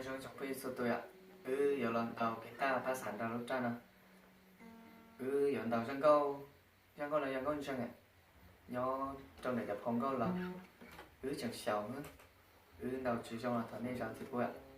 Nyob zoo tsoom phooj ywg txhua tus yom, wb yuav los ntaus kev taj pab xav nrog lub raj no. Wb yuav ntaus zaj nkauj, zaj nkauj no yog nkauj ntseeg, nyob rau ntawm cov phau nkauj los wb tseem xyaum, wb ntaus tsis zoo los thov nej zam txim pub.